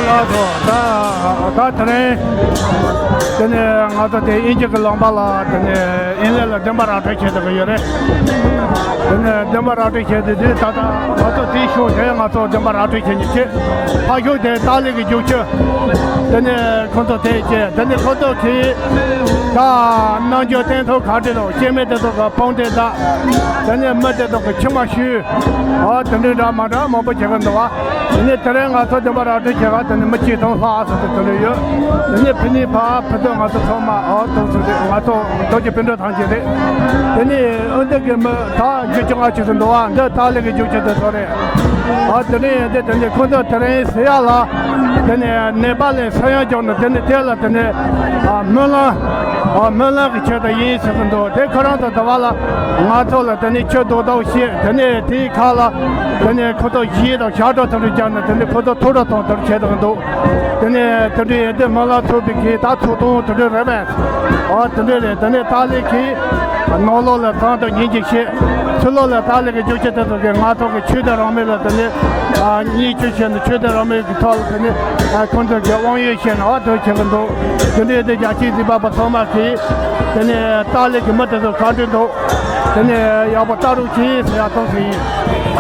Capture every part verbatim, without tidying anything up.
ལགས་སོ། ད་ད་དེ་རིང་དེ་ནས་ང་ཚོ་དེ་དབྱིན་ཇི་གི་ལུང་པ་ལ་དེ་ནས་དབྱིན་ལན་ལ་བདེན་པ་ར་སྤྲོད་བྱེད་དགོས་ཡོད་རེད། དེ་ནས་བདེན་པ་ར་སྤྲོད་བྱེད་དུས་དེ་ད་ལྟ་ང་ཚོ་དེའི་ཤུགས་དེ་ང་ཚོ་བདེན་པ་ར་སྤྲོད་བྱེད་ཉིན་བྱེད། ཕ་ཤུགས་དེ་ཏཱ་ལའི་གི་རྒྱུག་ཆུ། དེ་ནས་ཁོ་ཚོ་དེ་བྱེད། དེ་ནས་ཁོ་ཚོ་གིས་ད་རྣམ་འགྱུར་བསྟན་ཐོག་ག་འདྲ་རེད། སྐྱེ་དམན་དེ་ཚོ་གི་དཔུང་སྡེ་ད། དེ་ནས་མི་དེ་ཚོ་གི་ཁྱིམ་མ་ཞུས། ཨོ་དེ་འདྲའི་འདྲ་མ་འདྲ་མང་པོ་བྱེད་གི་འདུག་བ། དེ་ནས་དེ་རིང་ང་ཚོ་བདེན་པ་ར་སྤྲོད་བྱེད་ག་དེ་ནས་མི་གཅིག་སྟོང་ལྷག་ཙམ་དེ་འདྲ་ཡོད། དེ་ནས་ཕ་ནི་ཕ་ཕུ་ཐུ་ང་ཚོ་ཚང་མ་ཨོ་དེ་ཚོ་རེད། ང་ཚོ་རྡོ་རྗེ་སྤུན་གྲོགས་ཐམས་ཅད་རེད། དེ་ནས་ཨོ་འདི་གི་མི་ད་བརྒྱད་ཅུ་ལྔ་བཅུ་ཙམ་འདུག་བ། འདི་ཏཱ་ལའི་གི་རྒྱུག་ཆུ་དེ་ཚོ་རེད། ཨོ་དེ་འདྲ་ཡིན་དུས་དེ་ནས་ཁོ་ཚོ་དེ་རིང་ཟེར་ཡག་ལ། དེ་ནས་ནེ་པ་ལའི་ས་ཡོམ་བྱུང་ནས་དེ་ནས་དེ་ལ་དེ་ནས་ཨ་སྨོན་ལམ། ཨ་སྨོན་ལམ་གྱི་ཆེད་དུ་ཡིན་ཟེར་གྱི་འདུག་དེ་ཁོ་རང་ཚོ་དེ་བ་ལ་ང་ཚོ་ལ་དེ་ནས་ཆུ་རྡོག་རྡོག་བཤད། དེ་ནས་དེའི་ཁ་ལ་དེ་ནས་ཁོ་ཚོ་གཞས་དང་ཞབས་བྲོ་དེ་འདྲ་བརྒྱབ་ནས་དེ་ནས་ཁོ་ཚོ་ཐུགས་སྤྲོ་གཏོང་དེ་འདྲ་བྱེད་ཀྱི་འདུག་དེ་ནས་དེ་འདྲ་ཡིན་དུས་སྨོན་ལམ་ཚོགས་པའི་གི་ད་ཚོགས་ཐུང་དེ་འདྲ་རེད་པས། ཨ་དེ་འདྲ་རེད། དེ་ནས་ཏཱ་ལའི་གིས་ནང་ལོགས་ལ་གང་དང་ཉིན་གཅིག་བཤད། ཕྱི་ལོགས་ལ་ཏཱ་ལའི་གི་རྒྱུག་ཆུ་དེ་ཚོ་གིས་ང་ཚོ་གི་ཆོས་དད་རང་མོས་ལ་དེ་ནས་ཨ་བརྙས་བཅོས་བྱས་ནས་ཆོས་དད་རང་མོས་ཀྱི་ཐོག་ལ་དེ་ནས་ཨ་ཁོང་ཚོ་གི་དབང་ཡོད་བཤད་ནས་ཨ་དེ་བྱེད་ཀྱི་འདུག་དེ་འདྲ་ཡིན་དུས་རྒྱལ་སྤྱིའི་གཟིགས་པ་པོ་ཚང་མ་གིས་དེ་ནས་ཏཱ་ལའི་གི་མི་དེ་ཚོ་ག་འདྲ་འདུག་དེ་ནས་ཡག་པོ་ལྟ་རོགས་གྱིས་ཟེར་ཡག་ཐོག་ཟིན་ཡིན།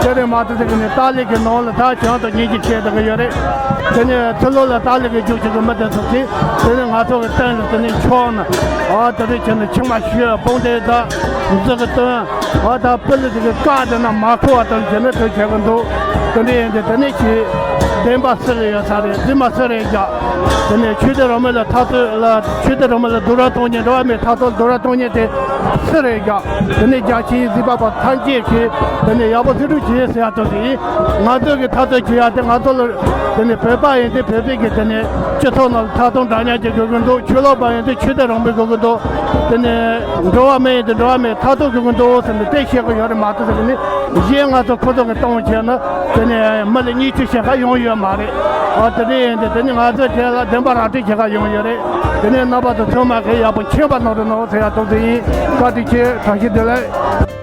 དེ་རེད་མ་གཏོགས་དེ་གི་ནས་ཏཱ་ལའི་གི་ནང་ལ་ད་གང་དང་ཉིན་གཅིག་བཤད་བསྡད་གི་ཡོད་རེད། དེ་ནས་ཕྱི་ལོགས་ལ་ཏཱ་ལའི་གི་རྒྱུག་ཆུ་གི་མི་དེ་ཚོ་གིས་དེ་ནས་ང་ཚོ་གི་སྟེང་ལ་དེ་ནས་འཕྱོག་ནས་ཨ་དེ་རེད་བྱས་ནས་ཆུང་མ་ཞུས། དཔུང་སྡེ་ད་འཛུགས་གི་སྟོན། ཨ་ད་པི་ལི་དེ་གི་བཀག་དེ་ན་མ་ཁུ་བ་དང་བྱས་ནས་དེ་བྱེད་གི་འདུག་དེ་འདྲ་ཡིན་དུས་དེ་ནས་ཀྱི་བདེན་པ་སུ་རེད་ཡོད་ས་རེད། རྫུན་མ་སུ་རེད་རྒྱག་དེ་ནས་ཆོས་དད་རང་མོས་ལ་འཐབ་རྩོད་ལ་ཆོས་དད་རང་མོས་ལ་སྡུག་རུས་གཏོང་མཁན་འགྲོ་བ་མིའི་འཐབ་རྩོད་སྡུག་རུས་གཏོང་མཁན་དེ་སུ་རེད་རྒྱག་དེ་ནས་རྒྱལ་སྤྱིའི་གཟིགས་པ་པ་ཐམས་ཅད་ཀྱིས་དེ་ནས་ཡག་པོ་ཟིག་སྒྲུབ་བྱེད་ཟེར་ཡག་དོན་དེ་ཡིན། ང་ཚོ་གི་འཐབ་རྩོད་བྱེད་ཡག་དེ་ང་ཚོ་ལ་དེ་ནས་བོད་པ་ཡིན་དུས་བོད་པའི་གི་དེ་ནས་སྤྱི་ཚོགས་ནང་ལ་འཐབ་སྟངས་འདྲ་མཉམ་ཅིག་དགོས་ཀྱི་འདུག་ཆོས་ལུགས་པ་ཡིན་དུས་ཆོས་དད་རང་མོས་དགོས་ཀྱི་འདུག་དེ་ནས་འགྲོ་བ་མི་ཡིན་དུས་འགྲོ་བ་མིའི་འཐབ་རྩོད་དགོས་ཀྱི་འདུག་ཟེར་ནས་དེ་བཤད་གི་ཡོད་རེད་མ་གཏོགས་ཟེར་གི་ནི་གཞན་ང་ཚོ་ཁོ་ཚོ་གི་གཏོང་བྱས་ན་དེ་ནས་མི་ལ་བརྙས་བཅོས་བྱེད་ཁ་ཡོང་ཡོད་མ་རེད། ཨ་དེ་འདྲ་ཡིན་དུས་དེ་ནི་ང་ཚོ་དེ་ལ་བདེན་པ་ར་སྤྲོད་བྱེད་ཁ་ཡོང་ཡོད་རེད། དེ་ནས་རྣམ་པ་ཚོ་ཚང་མ་གི་ཡག་པོ་མཁྱེན་པ་གནང་རོགས་གནང་ཟེར་ཡག་དོན་དེ་ཡིན། བཀའ་དྲིན་ཆེ། བཀྲ་ཤིས་བདེ་ལེགས།